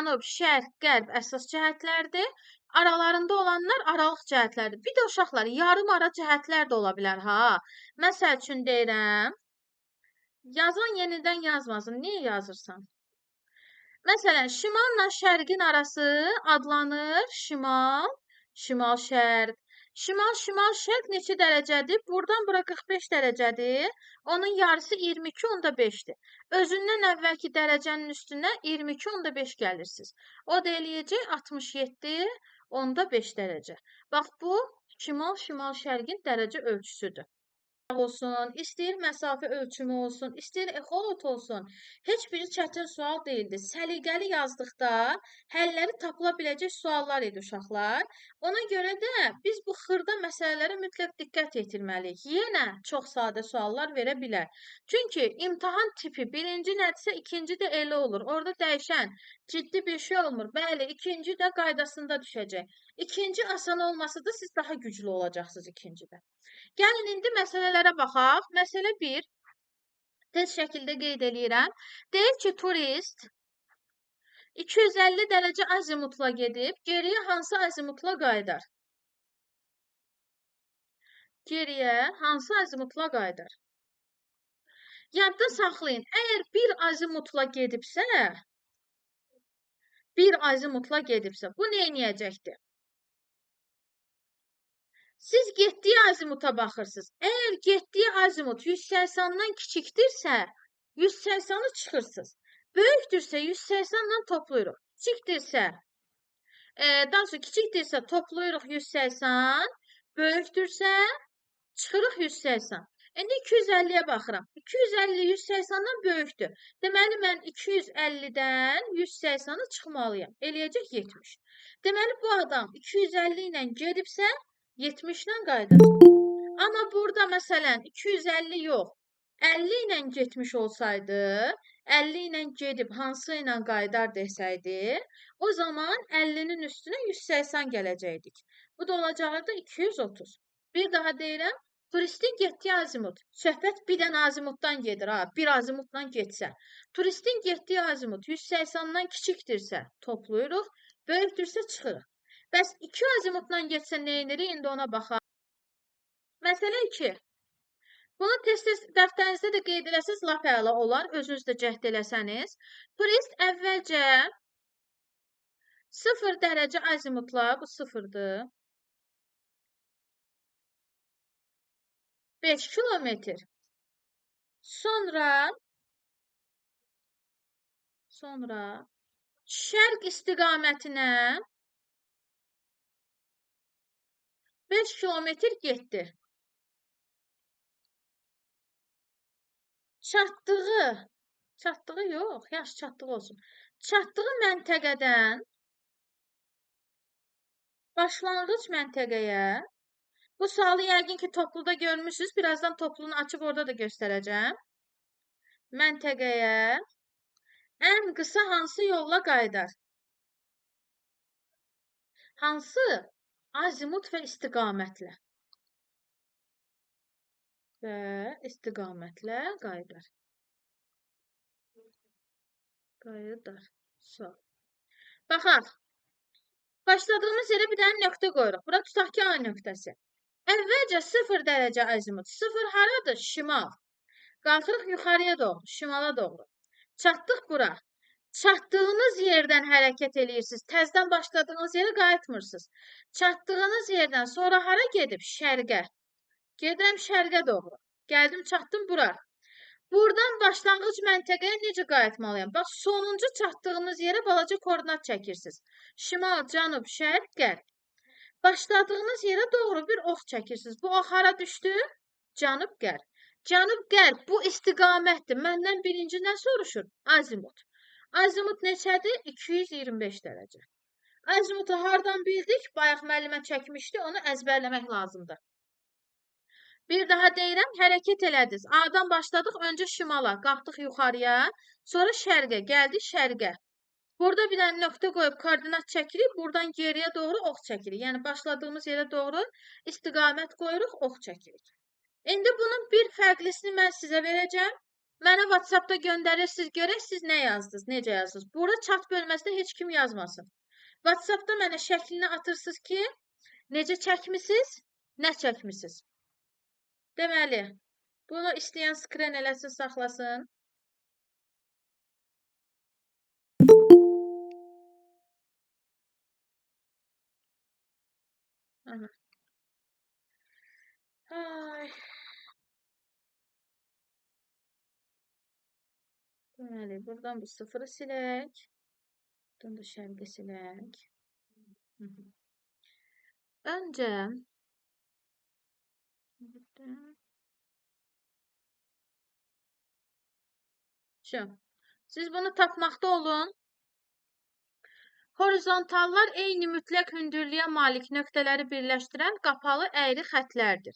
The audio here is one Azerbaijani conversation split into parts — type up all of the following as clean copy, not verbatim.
cənub, şərq, qərb əsas cəhətlərdir. Aralarında olanlar aralıq cəhətlərdir. Bir də uşaqlar, yarım ara cəhətlər də ola bilər ha. Məsəl üçün deyirəm, yazan yenidən yazmasın. Niyə yazırsan? Məsələn, şimalla şərqin arası adlanır şimal, şimal-şərq. Şimal, şimal-şərq neçə dərəcədir? Buradan bura 45 dərəcədir. Onun yarısı 22,5-dir. Özündən əvvəlki dərəcənin üstünə 22,5 gəlirsiniz. O da eləyəcək 67,5 dərəcə. Bax, bu şimal, şimal-şərqin dərəcə ölçüsüdür. Olsun, istəyir məsafə ölçümü olsun, istəyir exolot olsun. Heç biri çətin sual deyildi. Səliqəli yazdıqda həlləri tapıla biləcək suallar idi uşaqlar. Ona görə də biz bu xırda məsələlərə mütləq diqqət yetirməliyik. Yenə çox sadə suallar verə bilər. Çünki imtahan tipi birinci nədirsə, ikinci də elə olur. Orada dəyişən ciddi bir şey olmur. Bəli, ikinci də qaydasında düşəcək. İkinci asan olmasa da siz daha güclü olacaqsınız ikincidə. Gəlin indi məsələlərə baxaq. Məsələ 1. Tez şəkildə qeyd eləyirəm. Deyir ki, turist 250 dərəcə azimutla gedib, geriyə hansı azimutla qayıdar? Geriyə hansı azimutla qayıdar? Yadda saxlayın. Əgər bir azimutla gedibsə, bir azimutla gedibsə, bu nə eləyəcəkdir? Siz getdiyi azimuta baxırsınız. Əgər getdiyi azimut 180-dan kiçikdirsə, 180-ı çıxırsınız. Böyükdürsə 180-dan toplayırıq. Kiçikdirsə, daha sonra kiçikdirsə toplayırıq 180, böyükdürsə çıxırıq 180. İndi 250-yə baxıram. 250 180-dan böyükdür. Deməli, mən 250-dən 180-ı çıxmalıyam. Eləyəcək 70. Deməli, bu adam 250 ilə gedibsə, 70 ilə qayıdacaq. Amma burada məsələn 250 yox, 50 ilə getmiş olsaydı, 50 ilə gedib hansı ilə qayıdar desəydi, o zaman 50-nin üstünə 180 gələcəkdik. Bu da olacaqdı 230. Bir daha deyirəm, turistin getdiyi azimut. Söhbət bir dənə azimutdan gedir, ha, bir azimutla getsə. Turistin getdiyi azimut 180-dan kiçikdirsə toplayırıq, böyükdürsə çıxırıq. Bəs iki azimutla getsə nə edirik? İndi ona baxaq. Məsələ 2. Bunu tez-tez dəftərinizdə də qeyd eləsəniz, lap əla olar, özünüz də cəhd eləsəniz. Turist əvvəlcə 0 dərəcə azimutla, bu 0-dır, 5 kilometr. Sonra şərq istiqamətinə 5 kilometr getdi. Çatdığı yox, yaxşı çatdığı olsun. Çatdığı məntəqədən başlanğıc məntəqəyə, bu sualı yəqin ki, topluda görmüşsünüz, birazdan toplunu açıb orada da göstərəcəm. Məntəqəyə ən qısa hansı yolla qayıdar? Hansı? Azimut və istiqamətlə. Və istiqamətlə qayıdar. Qayıdar. Sual. Baxaq. Başladığımız yerə bir dənə nöqtə qoyuruq. Bura tutaq ki, A nöqtəsi. Əvvəlcə 0 dərəcə azimut. 0 haradır? Şimal. Qalxırıq yuxarıya doğru, şimala doğru. Çatdıq bura. Çatdığınız yerdən hərəkət eləyirsiniz. Təzdən başladığınız yerə qayıtmırsınız. Çatdığınız yerdən sonra hara gedib? Şərqə. Gedirəm şərqə doğru. Gəldim, çatdım bura. Buradan başlanğıc məntəqəyə necə qayıtmalıyam? Bax, sonuncu çatdığınız yerə balaca koordinat çəkirsiniz. Şimal, cənub, şərq, qərb. Başladığınız yerə doğru bir ox çəkirsiniz. Bu ox hara düşdü? Cənub, qərb. Cənub, qərb bu istiqamətdir. Məndən birinci nə soruşur? Azimut. Azimut neçədir? 225 dərəcə. Azimutu hardan bildik? Bayaq müəllimə çəkmişdi, onu əzbərləmək lazımdır. Bir daha deyirəm, hərəkət elədiniz. A-dan başladıq, öncə şimala, qalxdıq yuxarıya, sonra şərqə, gəldik şərqə. Burada bir dənə nöqtə qoyub koordinat çəkirik, buradan geriyə doğru ox çəkirik. Yəni, başladığımız yerə doğru istiqamət qoyuruq, ox çəkirik. İndi bunun bir fərqlisini mən sizə verəcəm. Mənə WhatsApp-da göndərirsiniz, görək siz nə yazdınız, necə yazdınız. Bura chat bölməsində heç kim yazmasın. WhatsApp-da mənə şəklini atırsınız ki, necə çəkmisiniz, nə çəkmisiniz. Deməli, bunu istəyən skrin eləsin, saxlasın. Aha. Ay. Deməli, buradan bu sıfırı silək. Buradan da şərqi silək. Öncə şu. Siz bunu tapmaqda olun. Horizontallar eyni mütləq hündürlüyə malik nöqtələri birləşdirən qapalı əyri xətlərdir.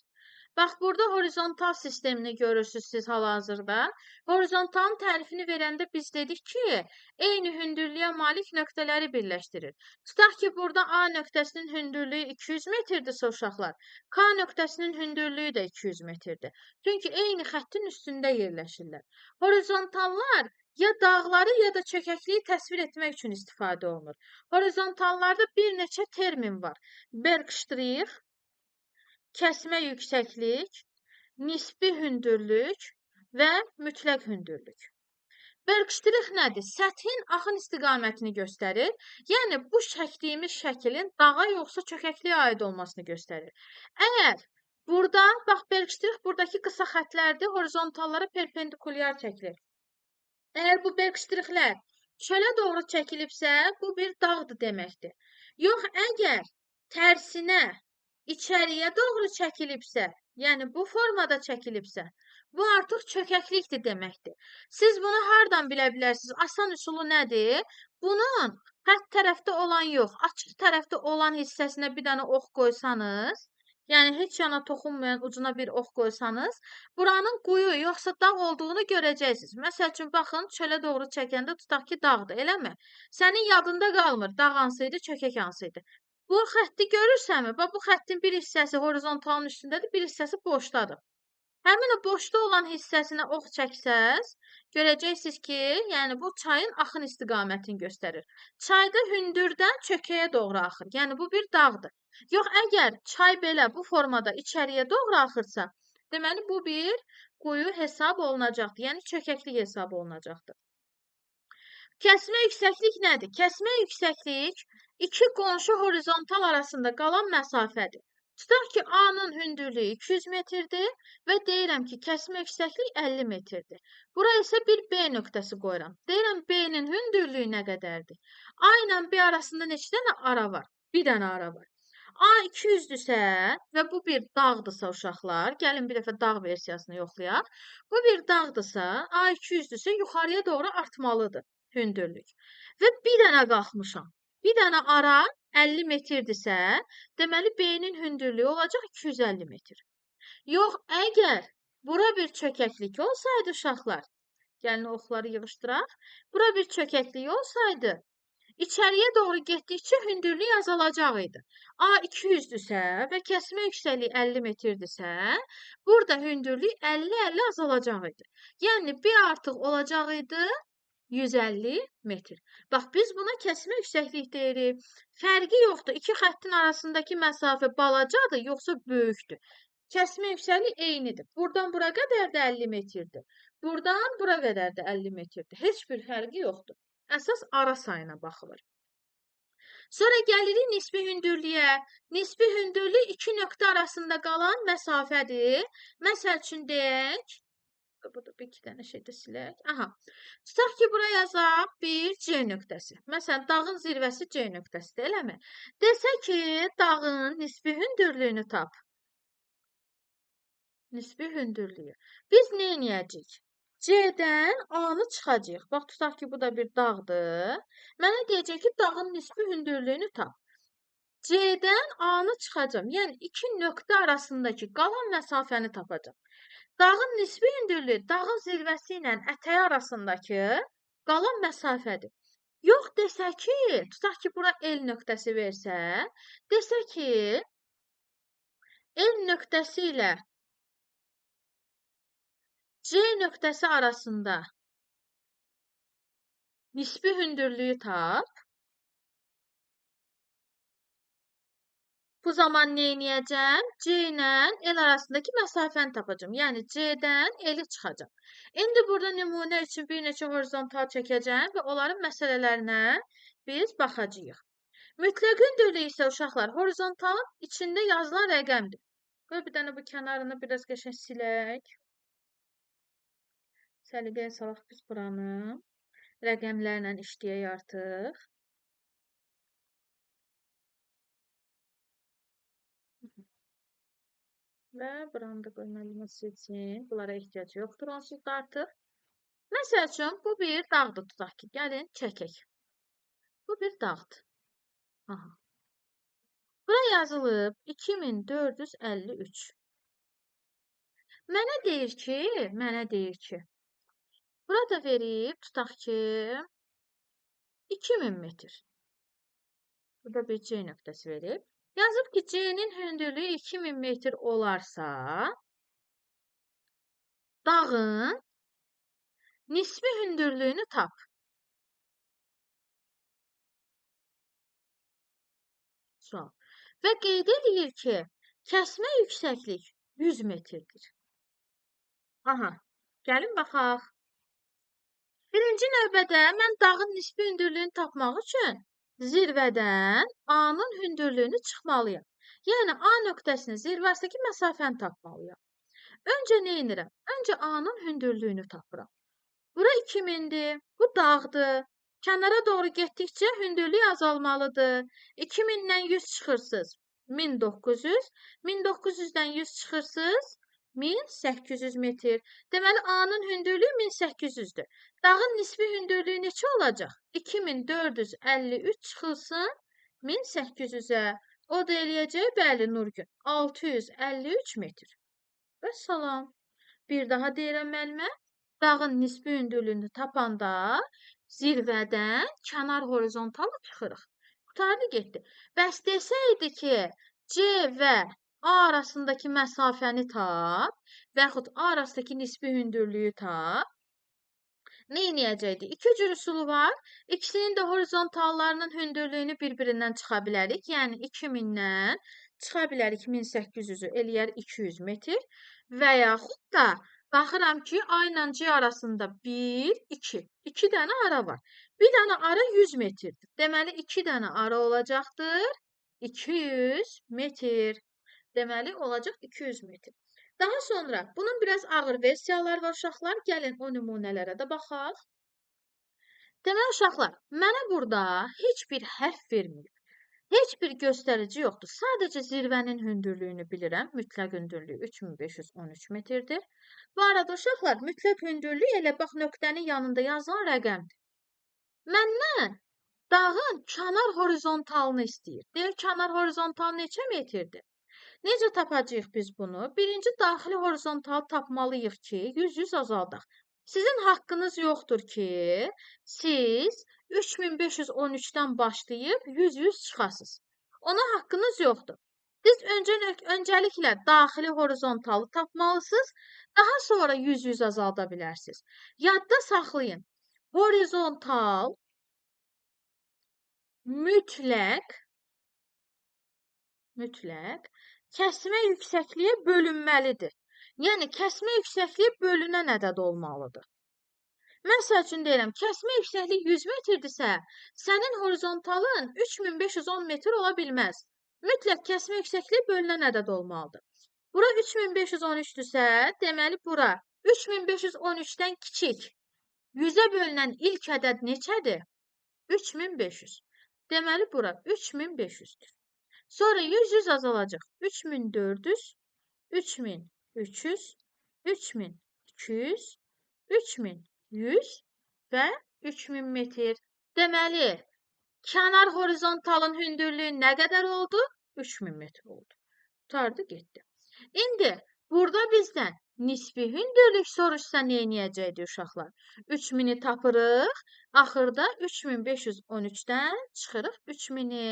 Bax, burada horizontal sistemini görürsünüz siz hal-hazırda. Horizontalın tərifini verəndə biz dedik ki, eyni hündürlüyə malik nöqtələri birləşdirir. Tutaq ki, burada A nöqtəsinin hündürlüyü 200 metrdirsə uşaqlar, K nöqtəsinin hündürlüyü də 200 metrdir. Çünki eyni xəttin üstündə yerləşirlər. Horizontallar ya dağları ya da çökəkliyi təsvir etmək üçün istifadə olunur. Horizontallarda bir neçə termin var. Bergştrix, kəsmə yüksəklik, nisbi hündürlük və mütləq hündürlük. Bergştrix nədir? Səthin axın istiqamətini göstərir. Yəni, bu çəkdiyimiz şəklin dağa yoxsa çökəkliyə aid olmasını göstərir. Əgər burada, bax, Bergştrix buradakı qısa xətlərdir, horizontallara perpendikulyar çəkilir. Əgər bu Bergştrixlər çölə doğru çəkilibsə, bu bir dağdır deməkdir. Yox, əgər tərsinə, içəriyə doğru çəkilibsə, yəni bu formada çəkilibsə, bu artıq çökəklikdir deməkdir. Siz bunu hardan bilə bilərsiniz? Asan üsulu nədir? Bunun xətt tərəfdə olan yox, açıq tərəfdə olan hissəsinə bir dənə ox qoysanız, yəni heç yana toxunmayan ucuna bir ox qoysanız, buranın quyu yoxsa dağ olduğunu görəcəksiniz. Məsəl üçün, baxın, çölə doğru çəkəndə tutaq ki, dağdır, eləmi? Sənin yadında qalmır, dağ hansıydı, çökək hansıydı. Bu xətti görürsənmi? Bax, bu xəttin bir hissəsi horizontalın üstündədir, bir hissəsi boşdadır. Həmin o boşda olan hissəsinə ox çəksəz, görəcəksiniz ki, yəni bu çayın axın istiqamətini göstərir. Çayda hündürdən çökəyə doğru axır. Yəni bu bir dağdır. Yox, əgər çay belə bu formada içəriyə doğru axırsa, deməli bu bir quyu hesab olunacaqdır. Yəni çökəklik hesab olunacaqdır. Kəsmə yüksəklik nədir? Kəsmə yüksəklik iki qonşu horizontal arasında qalan məsafədir. Tutaq ki, A-nın hündürlüyü 200 metrdir və deyirəm ki, kəsmə yüksəklik 50 metrdir. Bura isə bir B nöqtəsi qoyuram. Deyirəm, B-nin hündürlüyü nə qədərdir? A ilə B arasında neçə dənə ara var? Bir dənə ara var. A 200-dürsə və bu bir dağdırsa uşaqlar, gəlin bir dəfə dağ versiyasını yoxlayaq. Bu bir dağdırsa, A 200-dürsə yuxarıya doğru artmalıdır hündürlük. Və bir dənə qalxmışam. Bir dənə ara 50 metrdirsə, deməli B-nin hündürlüyü olacaq 250 metr. Yox, əgər bura bir çökəklik olsaydı uşaqlar, gəlin oxları yığışdıraq, bura bir çökəklik olsaydı, içəriyə doğru getdikcə hündürlük azalacaq idi. A 200-dürsə və kəsmə yüksəkliyi 50 metrdirsə, burada hündürlük 50-50 azalacaq idi. Yəni, B artıq olacaq idi 150 metr. Bax, biz buna kəsmə yüksəklik deyirik. Fərqi yoxdur. İki xəttin arasındakı məsafə balacadır, yoxsa böyükdür. Kəsmə yüksəklik eynidir. Buradan bura qədər də 50 metrdir. Buradan bura qədər də 50 metrdir. Heç bir fərqi yoxdur. Əsas ara sayına baxılır. Sonra gəlirik nisbi hündürlüyə. Nisbi hündürlük iki nöqtə arasında qalan məsafədir. Məsəl üçün deyək, burada bir iki dənə şey də silək. Aha. Tutaq ki, bura yazaq bir C nöqtəsi. Məsələn, dağın zirvəsi C nöqtəsidir, eləmi? Desə ki, dağın nisbi hündürlüyünü tap. Nisbi hündürlüyü. Biz nə eləyəcəyik? C-dən A-nı çıxacağıq. Bax, tutaq ki, bu da bir dağdır. Mənə deyəcək ki, dağın nisbi hündürlüyünü tap. C-dən A-nı çıxacağam. Yəni, iki nöqtə arasındakı qalan məsafəni tapacağam. Dağın nisbi hündürlüyü dağın zirvəsi ilə ətəyi arasındakı qalan məsafədir. Yox, desə ki, tutaq ki, bura L nöqtəsi versə, desə ki, L nöqtəsi ilə C nöqtəsi arasında nisbi hündürlüyü tap. Bu zaman nə edəcəm? C ilə L arasındakı məsafəni tapacağam. Yəni C-dən L-i çıxacaq. İndi burada nümunə üçün bir neçə horizontal çəkəcəm və onların məsələlərinə biz baxacağıq. Mütləq hündürlük isə uşaqlar horizontalın içində yazılan rəqəmdir. Qoy bir dənə bu kənarını biraz qəşəng silək. Səliqəyə salaq biz buranı. Rəqəmlərlə işləyək artıq. Və buranı da qoymalıyım silsin. Bunlara ehtiyac yoxdur onsuz da artıq. Məsəl üçün, bu bir dağdır tutaq ki. Gəlin, çəkək. Bu bir dağdır. Aha. Bura yazılıb 2453. Mənə deyir ki, burada verib, tutaq ki, 2000 metr. Burada bir C nöqtəsi verib. Yazıb ki, C-nin hündürlüyü 2000 metr olarsa, dağın nisbi hündürlüyünü tap. Sual. Və qeyd edir ki, kəsmə yüksəklik 100 metrdir. Aha, gəlin baxaq. Birinci növbədə mən dağın nisbi hündürlüyünü tapmaq üçün zirvədən A-nın hündürlüyünü çıxmalıyam. Yəni, A nöqtəsinin zirvəsindəki məsafəni tapmalıyam. Öncə nə edirəm? Öncə A-nın hündürlüyünü tapıram. Bura 2000-dir, bu dağdır. Kənara doğru getdikcə hündürlük azalmalıdır. 2000-dən 100 çıxırsınız, 1900. 1900-dən 100 çıxırsınız, 1800 metr. Deməli, A-nın hündürlüyü 1800-dür. Dağın nisbi hündürlüyü neçə olacaq? 2453 çıxılsın 1800-ə. O da eləyəcək, bəli, Nurgün, 653 metr. Vəssalam. Bir daha deyirəm müəllimə, dağın nisbi hündürlüyünü tapanda zirvədən kənar horizontalı çıxırıq. Qurtardı, getdi. Bəs desəydi ki, C və A arasındakı məsafəni tap və yaxud A arasındakı nisbi hündürlüyü tap. Nə eləyəcəkdik? İki cür üsulu var. İkisinin də horizontallarının hündürlüyünü bir-birindən çıxa bilərik. Yəni 2000-dən çıxa bilərik 1800-ü eləyər 200 metr. Və yaxud da baxıram ki, A ilə C arasında 1, 2. 2 dənə ara var. Bir dənə ara 100 metrdir. Deməli, 2 dənə ara olacaqdır. 200 metr. Deməli, olacaq 200 metr. Daha sonra, bunun biraz ağır versiyalar var uşaqlar. Gəlin o nümunələrə də baxaq. Deməli, uşaqlar, mənə burada heç bir hərf verməyib. Heç bir göstərici yoxdur. Sadəcə zirvənin hündürlüyünü bilirəm. Mütləq hündürlüyü 3513 metrdir. Bu arada uşaqlar, mütləq hündürlüyü elə bax nöqtənin yanında yazılan rəqəmdir. Məndən dağın kənar horizontalını istəyir. Deyir, kənar horizontal neçə metrdir? Necə tapacağıq biz bunu? Birinci daxili horizontal tapmalıyıq ki, 100-100 azaldaq. Sizin haqqınız yoxdur ki, siz 3513-dən başlayıb 100-100 çıxasınız. Ona haqqınız yoxdur. Siz öncəliklə daxili horizontalı tapmalısınız, daha sonra 100-100 azalda bilərsiniz. Yadda saxlayın. Horizontal mütləq kəsmə yüksəkliyə bölünməlidir. Yəni, kəsmə yüksəkliyi bölünən ədəd olmalıdır. Məsəl üçün deyirəm, kəsmə yüksəkliyi 100 metrdirsə, sənin horizontalın 3510 metr ola bilməz. Mütləq kəsmə yüksəkliyi bölünən ədəd olmalıdır. Bura 3513-dürsə, deməli bura 3513-dən kiçik 100-ə bölünən ilk ədəd neçədir? 3500. Deməli bura 3500-dür. Sonra 100-100 azalacaq. 3400, 3300, 3200, 3100 və 3000 metr. Deməli, kənar horizontalın hündürlüyü nə qədər oldu? 3000 metr oldu. Qurtardı, getdi. İndi burada bizdən nisbi hündürlük soruşsa nə eləyəcəkdi uşaqlar? 3000-i tapırıq, axırda 3513-dən çıxırıq 3000-i.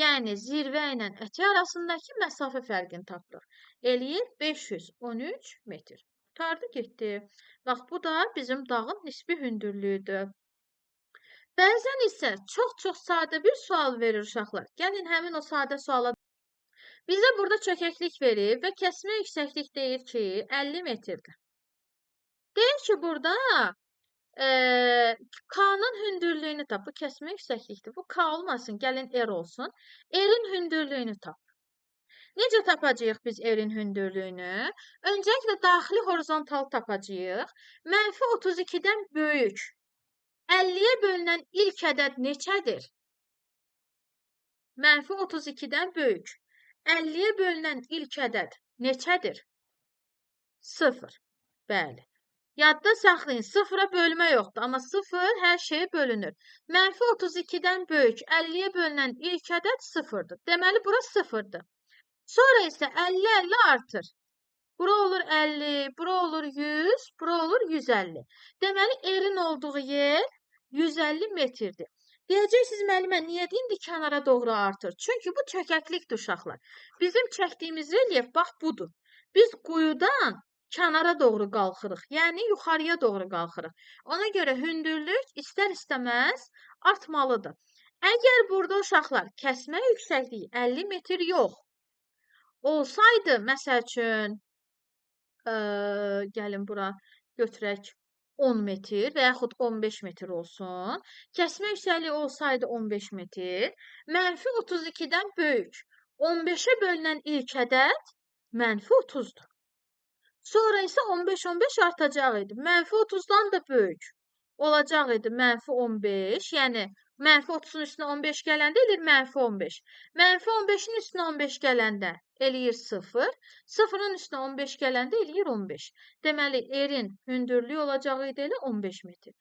Yəni zirvə ilə əti arasındakı məsafə fərqini tapırıq. Eləyir 513 metr. Qurtardı, getdi. Bax, bu da bizim dağın nisbi hündürlüyüdür. Bəzən isə çox-çox sadə bir sual verir uşaqlar. Gəlin həmin o sadə suala. Bizə burada çökəklik verib və kəsmə yüksəklik deyir ki, 50 metrdir. Deyir ki, burada K-nın hündürlüyünü tap. Bu kəsmə yüksəklikdir. Bu K olmasın, gəlin R olsun. R-in hündürlüyünü tap. Necə tapacağıq biz R-in hündürlüyünü? Öncəliklə daxili horizontal tapacağıq. Mənfi 32-dən böyük. 50-yə bölünən ilk ədəd neçədir? Mənfi 32-dən böyük. 50-yə bölünən ilk ədəd neçədir? 0. Bəli. Yadda saxlayın, 0-a bölmə yoxdur, amma 0 hər şeyə bölünür. Mənfi 32-dən böyük 50-yə bölünən ilk ədəd 0-dır. Deməli, bura 0-dır. Sonra isə 50-50 artır. Bura olur 50, bura olur 100, bura olur 150. Deməli, R-in olduğu yer 150 metrdir. Deyəcəksiniz, müəllimə, niyə indi kənara doğru artır? Çünki bu çökəklikdir uşaqlar. Bizim çəkdiyimiz relyef bax budur. Biz quyudan kənara doğru qalxırıq. Yəni, yuxarıya doğru qalxırıq. Ona görə hündürlük istər-istəməz artmalıdır. Əgər burada uşaqlar kəsmə yüksəkliyi 50 metr yox olsaydı, məsəl üçün, gəlin bura götürək 10 metr və yaxud 15 metr olsun. Kəsmə yüksəkliyi olsaydı 15 metr, mənfi 32-dən böyük 15-ə bölünən ilk ədəd mənfi 30-dur. Sonra isə 15-15 artacaq idi. Mənfi 30-dan da böyük olacaq idi mənfi 15. Yəni, mənfi 30-un üstünə 15 gələndə eləyir mənfi 15. Mənfi 15-in üstünə 15 gələndə eləyir 0. 0-ın üstünə 15 gələndə eləyir 15. Deməli, R-in hündürlüyü olacaq idi elə 15 metr.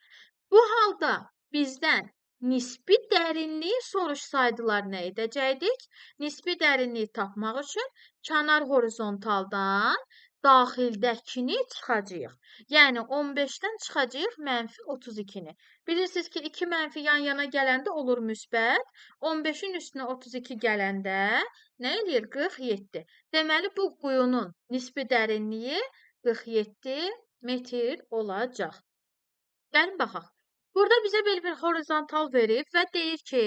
Bu halda bizdən nisbi dərinliyi soruşsaydılar nə edəcəkdik? Nisbi dərinliyi tapmaq üçün kənar horizontaldan daxildəkini çıxacağıq. Yəni, 15-dən çıxacağıq mənfi 32-ni. Bilirsiniz ki, 2 mənfi yan-yana gələndə olur müsbət. 15-in üstünə 32 gələndə nə eləyir? 47. Deməli, bu quyunun nisbi dərinliyi 47 metr olacaq. Gəlin baxaq. Burada bizə belə bir horizontal verib və deyir ki,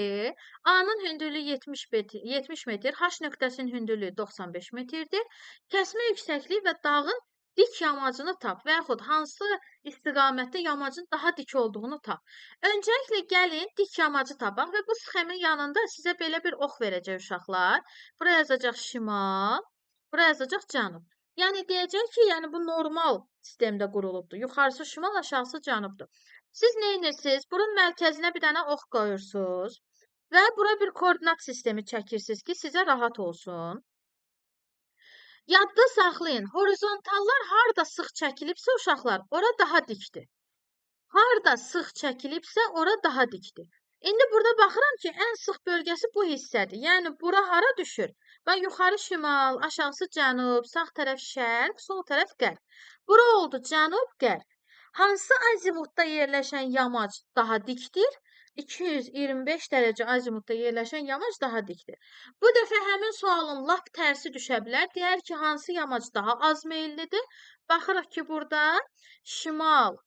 A-nın hündürlüyü 70 metr, H nöqtəsinin hündürlüyü 95 metrdir. Kəsmə yüksəkliyi və dağın dik yamacını tap və yaxud hansı istiqamətdə yamacın daha dik olduğunu tap. Öncəliklə gəlin dik yamacı tapaq və bu sxemin yanında sizə belə bir ox verəcək uşaqlar. Bura yazacaq şimal, bura yazacaq cənub. Yəni, deyəcək ki, yəni bu normal sistemdə qurulubdur. Yuxarısı şimal, aşağısı cənubdur. Siz nə edirsiniz? Bunun mərkəzinə bir dənə ox qoyursunuz və bura bir koordinat sistemi çəkirsiniz ki, sizə rahat olsun. Yadda saxlayın, horizontallar harda sıx çəkilibsə uşaqlar, ora daha dikdir. Harda sıx çəkilibsə, ora daha dikdir. İndi burada baxıram ki, ən sıx bölgəsi bu hissədir. Yəni, bura hara düşür? Bax, yuxarı şimal, aşağısı cənub, sağ tərəf şərq, sol tərəf qərb. Bura oldu cənub, qərb. Hansı azimutda yerləşən yamac daha dikdir? 225 dərəcə azimutda yerləşən yamac daha dikdir. Bu dəfə həmin sualın lap tərsi düşə bilər. Deyər ki, hansı yamac daha az meyillidir? Baxırıq ki, burada şimal,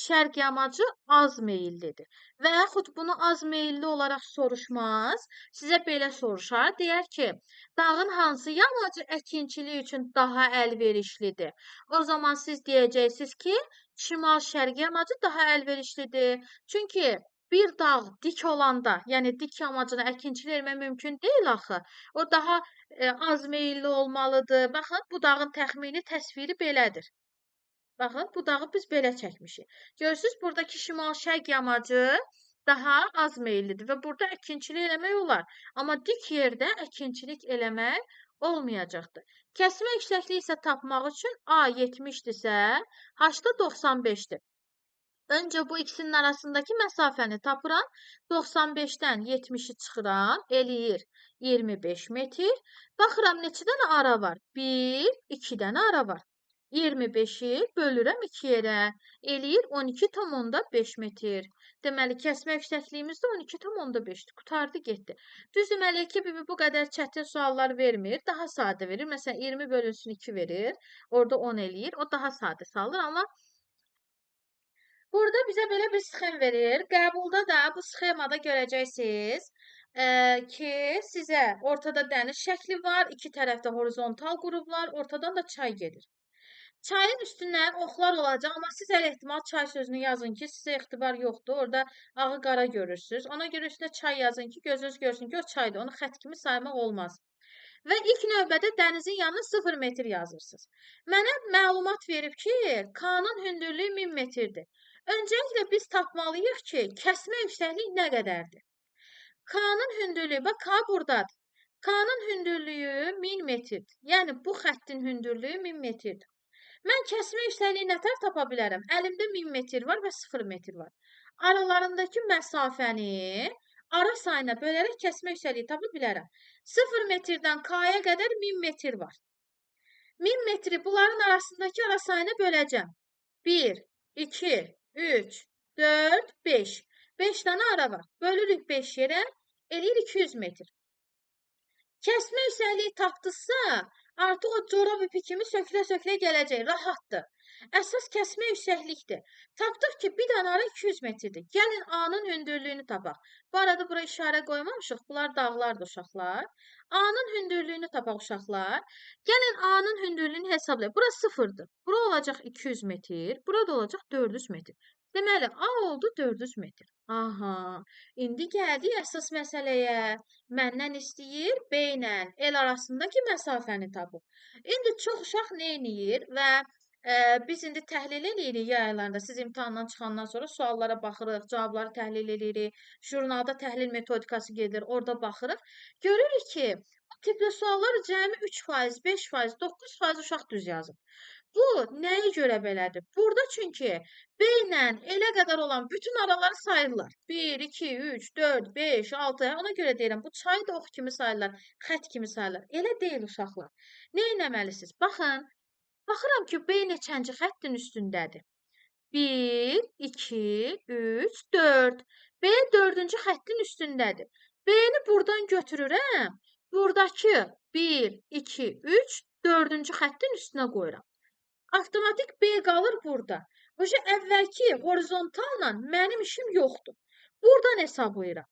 şərq yamacı az meyillidir. Və yaxud bunu az meyilli olaraq soruşmaz. Sizə belə soruşar. Deyər ki, dağın hansı yamacı əkinçilik üçün daha əlverişlidir? O zaman siz deyəcəksiniz ki, şimal-şərq yamacı daha əlverişlidir. Çünki bir dağ dik olanda, yəni dik yamacına əkinçilik etmək mümkün deyil axı. O daha az meyilli olmalıdır. Baxın, bu dağın təxmini təsviri belədir. Baxın, bu dağı biz belə çəkmişik. Görürsünüz, buradakı şimal-şərq yamacı daha az meyillidir və burada əkinçilik eləmək olar. Amma dik yerdə əkinçilik eləmək olmayacaqdır. Kəsmə yüksəkliyi isə tapmaq üçün A 70-dirsə, H da 95-dir. Öncə bu ikisinin arasındakı məsafəni tapıram. 95-dən 70-i çıxıram, eləyir 25 metr. Baxıram, neçə dənə ara var? 1, 2 dənə ara var. 25-i bölürəm 2 yerə. Eləyir 12,5 metr. Deməli, kəsmə yüksəkliyimiz də 12,5-dir. Qurtardı, getdi. Düz deməli, ki, bu qədər çətin suallar vermir. Daha sadə verir. Məsələn, 20 bölünsün 2 verir. Orada 10 eləyir. O daha sadə salır. Amma burada bizə belə bir sxem verir. Qəbulda da bu sxemada görəcəksiniz ki, sizə ortada dəniz şəkli var. İki tərəfdə horizontal qruplar, ortadan da çay gedir. Çayın üstündən oxlar olacaq, amma siz hələ ehtimal çay sözünü yazın ki, sizə etibar yoxdur. Orada ağı qara görürsünüz. Ona görə üstünə çay yazın ki, gözünüz görsün ki, o çaydır. Onu xətt kimi saymaq olmaz. Və ilk növbədə dənizin yanına 0 metr yazırsınız. Mənə məlumat verib ki, K-nın hündürlüyü 1000 metrdir. Öncəliklə biz tapmalıyıq ki, kəsmə yüksəklik nə qədərdir? K-nın hündürlüyü, bax K buradadır. K-nın hündürlüyü 1000 metrdir. Yəni bu xəttin hündürlüyü 1000 metrdir. Mən kəsmə yüksəkliyi nətər tapa bilərəm? Əlimdə 1000 metr var və 0 metr var. Aralarındakı məsafəni ara sayına bölərək kəsmə yüksəkliyi tapa bilərəm. 0 metrdən K-ya qədər 1000 metr var. 1000 metri bunların arasındakı ara sayına böləcəm. 1, 2, 3, 4, 5. 5 dənə ara var. Bölürük 5 yerə, eləyir 200 metr. Kəsmə yüksəkliyi tapdısa, artıq o corab ipi kimi sökülə-sökülə gələcək, rahatdır. Əsas kəsmə yüksəklikdir. Tapdıq ki, bir dənə ara 200 metrdir. Gəlin A-nın hündürlüyünü tapaq. Bu arada bura işarə qoymamışıq. Bunlar dağlardır uşaqlar. A-nın hündürlüyünü tapaq uşaqlar. Gəlin A-nın hündürlüyünü hesablayaq. Bura 0-dır. Bura olacaq 200 metr. Bura da olacaq 400 metr. Deməli, A oldu 400 metr. Aha, indi gəldik əsas məsələyə. Məndən istəyir B ilə L arasındakı məsafəni tapıb. İndi çox uşaq nə eləyir və biz indi təhlil eləyirik yay aylarında. Siz imtahandan çıxandan sonra suallara baxırıq, cavabları təhlil eləyirik. Jurnalda təhlil metodikası gedir, orada baxırıq. Görürük ki, bu tipli suallar cəmi 3%, 5%, 9% uşaq düz yazıb. Bu, nəyə görə belədir? Burada çünki B ilə L-ə qədər olan bütün araları sayırlar. 1, 2, 3, 4, 5, 6. Ona görə deyirəm, bu çayı da ox kimi sayırlar, xətt kimi sayırlar. Elə deyil uşaqlar. Nə etməlisiniz? Baxın, baxıram ki, B neçənci xəttin üstündədir? 1, 2, 3, 4. B 4-cü xəttin üstündədir. B-ni buradan götürürəm. Buradakı 1, 2, 3, 4-cü xəttin üstünə qoyuram. Avtomatik B qalır burada. Oca əvvəlki horizontalla mənim işim yoxdur. Buradan hesablayıram.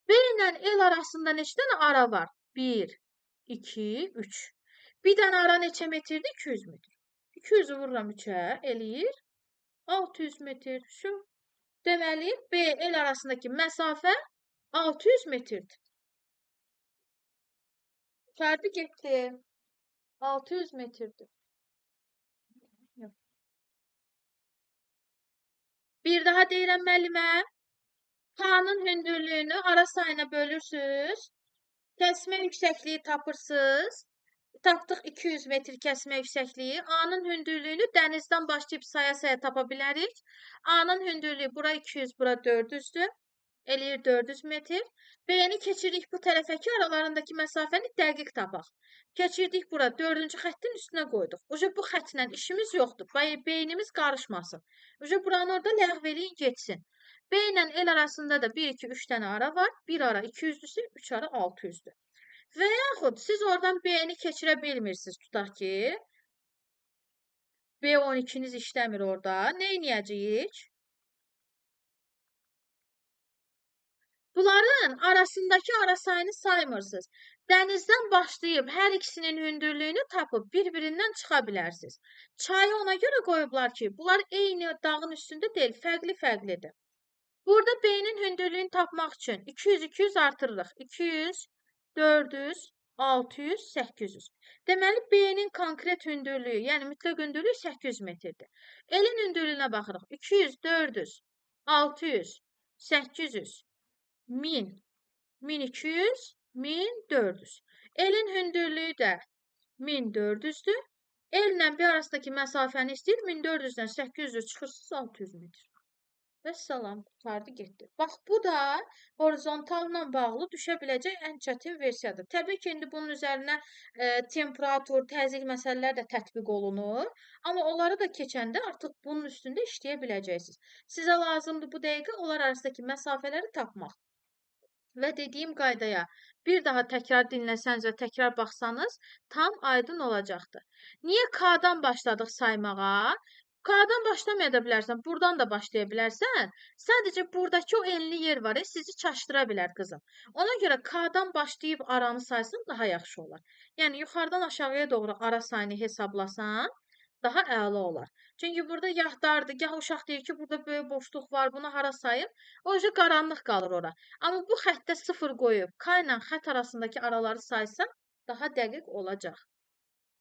B ilə L arasında neçə dənə ara var? 1, 2, 3. Bir dənə ara neçə metrdir? 200 metr. 200-ü vururam 3-ə, eləyir 600 metr. Şu. Deməli, B, L arasındakı məsafə 600 metrdir. Fərdi getdi. 600 metrdir. Bir daha deyirəm müəllimə, K-nın hündürlüyünü ara sayına bölürsünüz. Kəsmə yüksəkliyi tapırsınız. Tapdıq 200 metr kəsmə yüksəkliyi. A-nın hündürlüyünü dənizdən başlayıb saya-saya tapa bilərik. A-nın hündürlüyü bura 200, bura 400-dür. Eləyir 400 metr. B-ni keçirik bu tərəfə ki, aralarındakı məsafəni dəqiq tapaq. Keçirdik bura, 4-cü xəttin üstünə qoyduq. Uca bu xəttlə işimiz yoxdur. Beynimiz qarışmasın. Uca buranı orada ləğv eləyin, getsin. B ilə L arasında da 1, 2, 3 dənə ara var. 1 ara 200-dürsə, 3 ara 600-dür. Və yaxud siz oradan B-ni keçirə bilmirsiniz, tutaq ki, B12-niz işləmir orada. Nə eləyəcəyik? Bunların arasındakı ara sayını saymırsınız. Dənizdən başlayıb hər ikisinin hündürlüyünü tapıb bir-birindən çıxa bilərsiniz. Çayı ona görə qoyublar ki, bunlar eyni dağın üstündə deyil, fərqli-fərqlidir. Burada B-nin hündürlüyünü tapmaq üçün 200-200 artırırıq. 200, 400, 600, 800. Deməli, B-nin konkret hündürlüyü, yəni mütləq hündürlüyü 800 metrdir. L-in hündürlüyünə baxırıq. 200, 400, 600, 800, 1000, 1200, 1400. L-in hündürlüyü də 1400-dür. L ilə B arasındakı məsafəni istəyir. 1400-dən 800 çıxırsınız 600 metr. Vəssalam, qurtardı, getdi. Bax, bu da horizontalla bağlı düşə biləcək ən çətin versiyadır. Təbii ki, indi bunun üzərinə temperatur, təzyiq məsələlər də tətbiq olunur. Amma onları da keçəndə artıq bunun üstündə işləyə biləcəksiniz. Sizə lazımdır bu dəqiqə onlar arasındakı məsafələri tapmaq. Və dediyim qaydaya bir daha təkrar dinləsəniz və təkrar baxsanız, tam aydın olacaqdır. Niyə K-dan başladıq saymağa? K-dan başlamaya da bilərsən, buradan da başlaya bilərsən. Sadəcə buradakı o enli yer var, sizi çaşdıra bilər qızım. Ona görə K-dan başlayıb aranı saysan daha yaxşı olar. Yəni, yuxarıdan aşağıya doğru ara sayını hesablasan, daha əla olar. Çünki burada gah dardır, gah uşaq deyir ki, burada böyük boşluq var, bunu hara sayım? O yüzden qaranlıq qalır ora. Amma bu xəttə 0 qoyub, K ilə xətt arasındakı araları saysan, daha dəqiq olacaq.